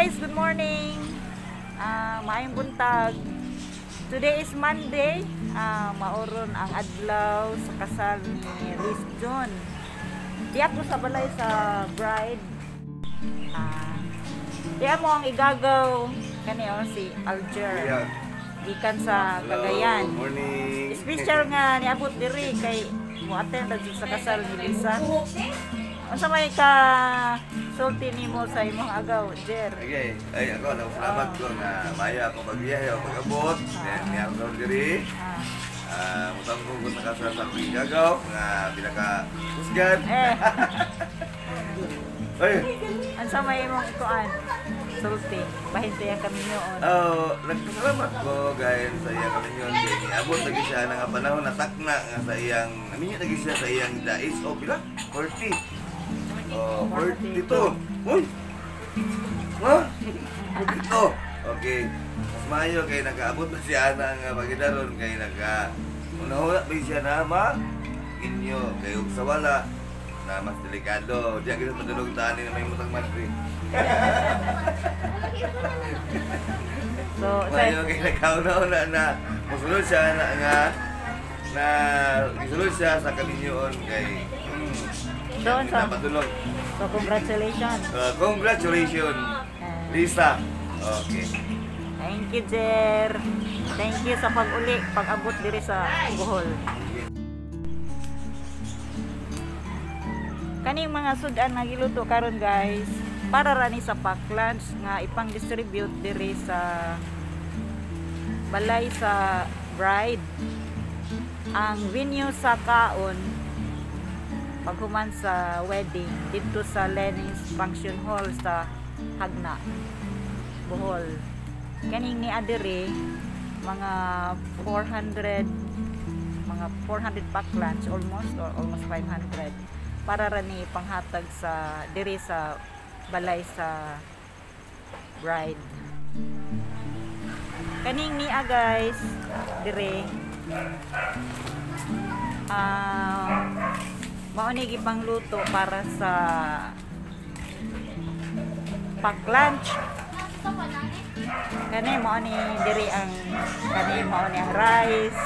Guys, good morning. Maayong buntag. Today is Monday. Maoron ang adlaw sa kasal ni Liz John. Di ako sa balay sa bride. Di mo ang igagaw kani oh, si Alger. Yeah. Gikan sa Hello, Cagayan. good morning. Special nga niabot diri kay mo attend sa kasal ni Lisa. Unsa may ka sulti nimo sa imong agaw, Jer? Okay, ay ako nagpasalamat ko nga maayo ako pagbiyahe o pag-abot. Then niya ako diri. Mutangko ko sa kasal sa akong igagaw nga pinaka kusgan. Eh, Ay, unsa may imong ikuan? Sulti. Bahin siya kami noon. oh, nagpasalamat ko gayud sa iyang kaminyon kay niabot lagi siya nga panahon na takna nga sa iyang naminyo lagi siya sa iyang dais o pila? 40. Oh, 42. Uy. Ha? 42. Okay. Mas maayo kay nakaabot na siya ana nga pagidaron kay naka unahuna pa siya na ma inyo kay ug sa wala na mas delikado. Diya kita madulog tani na may mutang madri. So, Maayo kay nakauna-una na musulod siya na nga na gisulod siya sa kaminyoon kay So, unsa? Napadulog. So congratulations. Congratulations, Lisa. Okay. Thank you, Jer. Thank you sa pag-uli, pag-abot diri sa Bohol. Kaning mga sudan nga giluto karon guys, para ra ni sa pack lunch nga ipang-distribute diri sa balay sa bride. Ang venue sa kaon paghuman sa wedding didto sa Lenin's Function Hall sa Jagna, Bohol. Kaning ni adiri mga 400, mga 400 pack lunch almost or almost 500 para ra ni panghatag sa diri sa balay sa bride. Kaning niya guys diri mao ni gipangluto para sa pack lunch. Kani mao ni diri ang kani mao ni ang rice.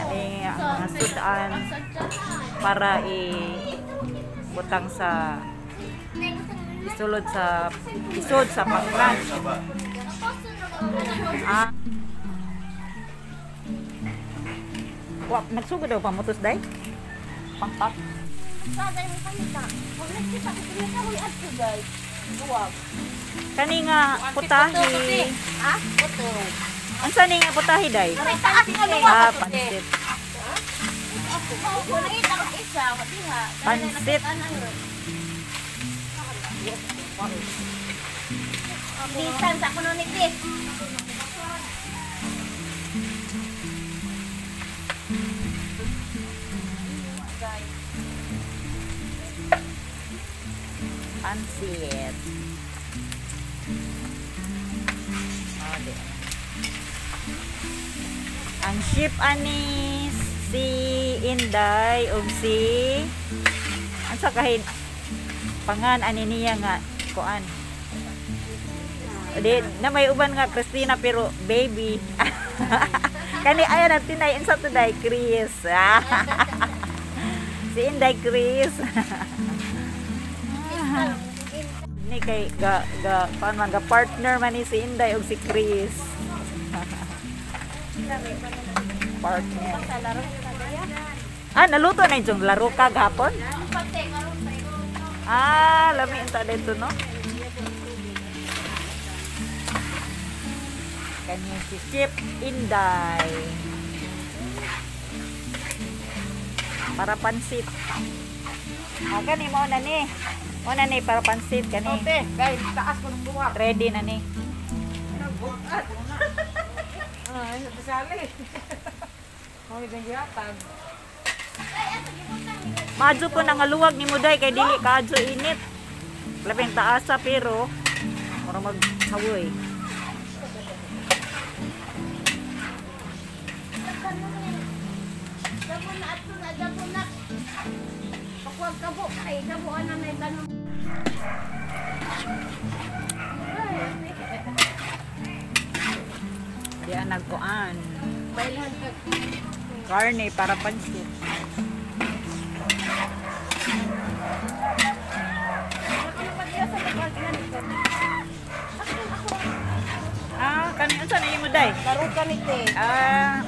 Kani ang mga sudan para i butang sa isulod sa isod sa pack lunch. Wa nagsugod daw pamutos day. Pangpak. Kani nga putahi. Ha? Puto. Unsa ni nga putahi day? Pansit. Pansit. Bisan sa kuno ni Chris. Pansit. Oh, di. Ang ship ani si Inday ug si ansa kahin pangan ani niya nga kuan. Di na may uban nga Christina pero baby. Kani ayan ang tinay insa today Chris. Si Inday Chris. Ni kay ga ga kuan man ga partner man ni si Inday ug si Chris. Partner. Naluto na yung laro ka gapon? Lami unta dito no. Kani si Chip Inday. Para pansit. Kani mo na ni. Mo na ni para pansit kani. Okay, guys, taas ko ng buwak. Ready na ni. Ay, basali. Hoy, ganyan. Maadyo ko na nga luwag ni Muday kay dili kaadyo init. Labing taasa pero mura maghawoy. Diyan nagkuan. Karne para pansit. Ah, kani unsa na imo day? Laro ka ni te. Ah.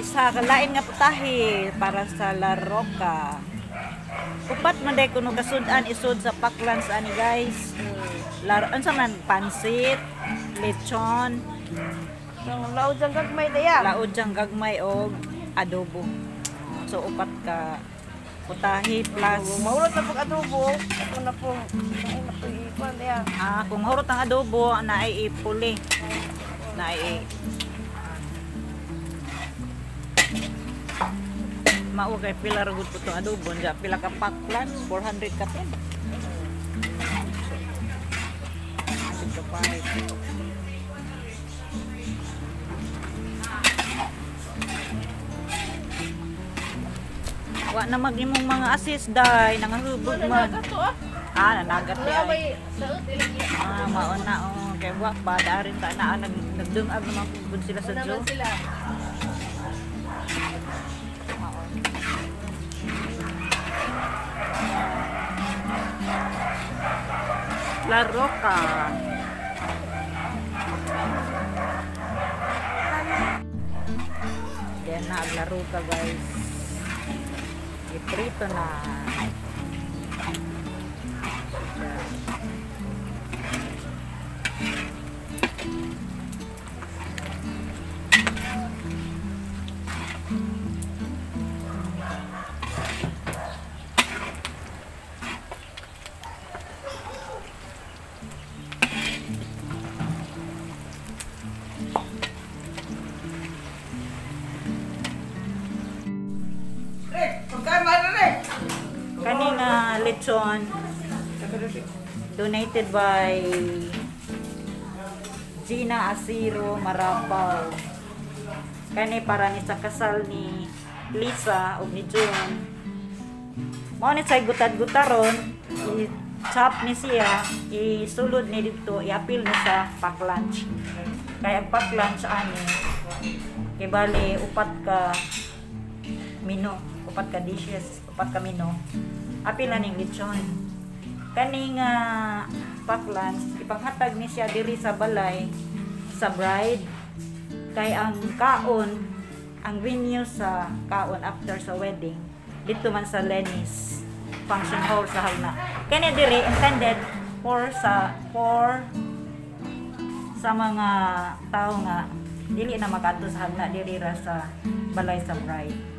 Isa ka lain nga putahe para sa La Roca. Upat man day kuno kasud-an isud sa Paklans ani guys. Laro unsa man pansit, lechon, Ang laod ang gagmay daya. laod diyang gagmay og adobo. So upat ka putahe plus Mahulot na pag adobo, ako na po. Ay na po ikuan daya. Ah, kung mahurot ang adobo, naay ipuli. Naay mao kay pila ra gud po tong adobo nya pila ka paklan 400 ka pin. Ito pa. Wa na mag imong mga assist day nangahubog man. Ah, nanagat di ay. Ah, mao na oh. Kay wa pa daarin ta na nagdungag naman gud sila sa Joe. Sila. La Roca. Yan na ang La Roca guys. Iprito na. Kani nga lechon donated by Gina Asiro Marapaw. Kani para ni sa kasal ni Lisa ug ni June. Mao ni say gutad-gutaron, i-chop ni siya, isulod ni didto, i-apil ni sa pack lunch. Kay ang pack lunch ani kay bali upat ka menu, upat ka dishes, upat ka menu. Apil na ning lechon. Kani nga pack lunch ipanghatag ni siya diri sa balay sa bride. Kay ang kaon, ang venue sa kaon after sa wedding dito man sa Lenny's Function Hall sa Halna. Kani diri intended for sa mga tao nga dili na makadto sa Halna, diri ra sa balay sa bride.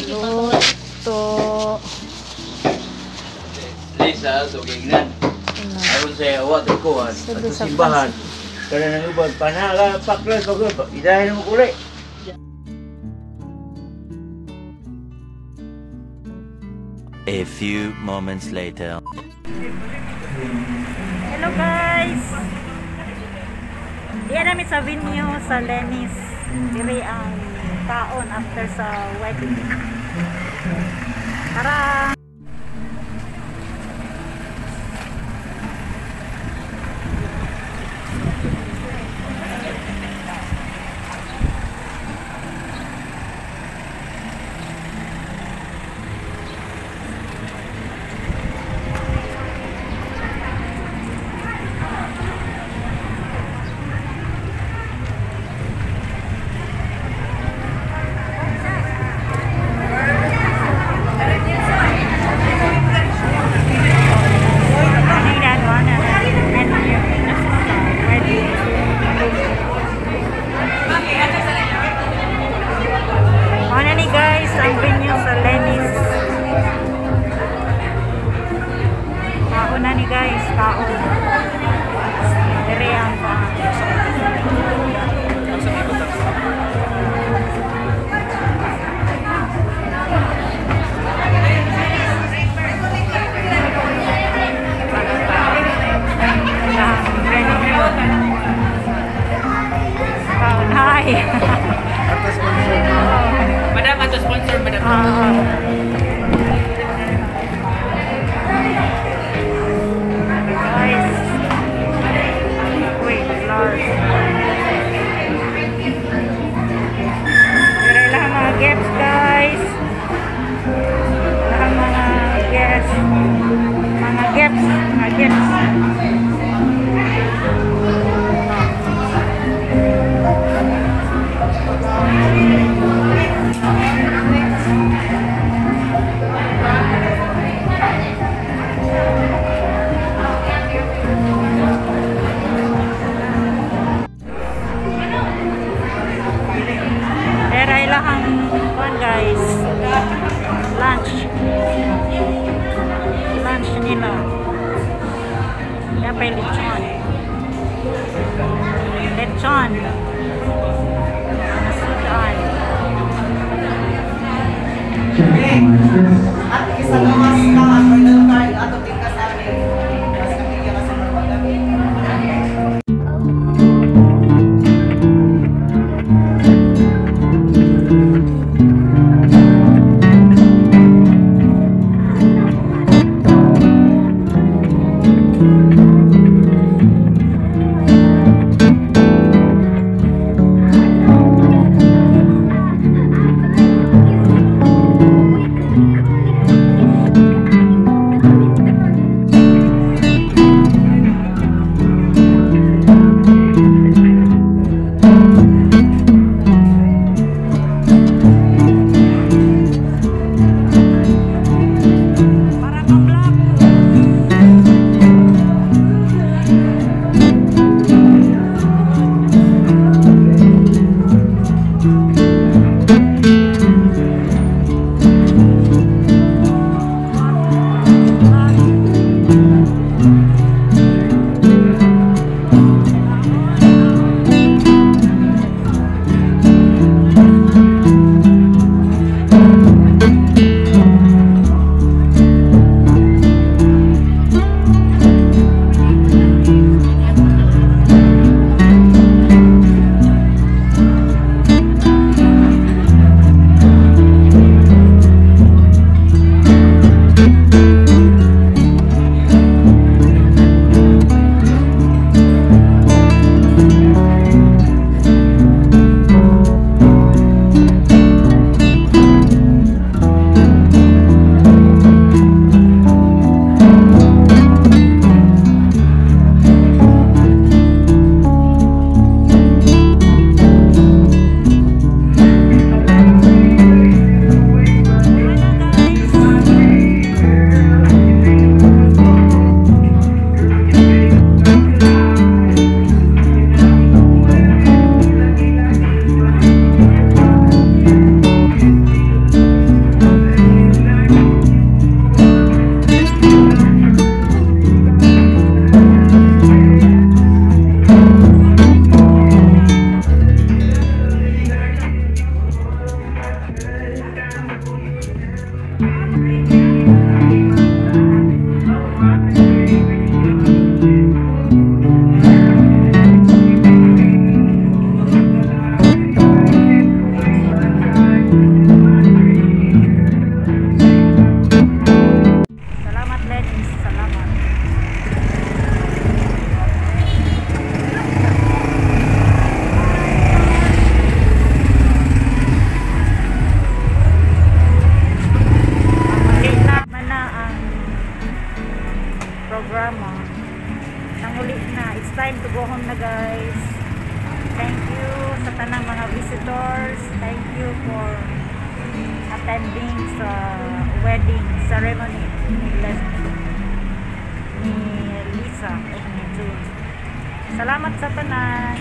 Luto. Lisa, tugignan. Aron sa yawa, tukuan. At sa simbahan. Kaya nang uban, panala, paklas, pagod. Idahin mo kuli. A few moments later. Hello guys! Diyan namin sa venue sa Lenny's. Diri ang kaon after sa wedding. Tara! At isa gawas ka ang bridal card ato tingkas ani. Mas kapigya ka sa paggamit. Programa. Nanguli na. It's time to go home na, guys. Thank you sa tanang mga visitors. Thank you for attending sa wedding ceremony ni Lisa at ni June. Salamat sa tanan.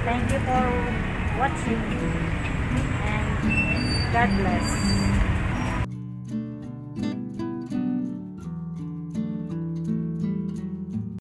Thank you for watching and God bless.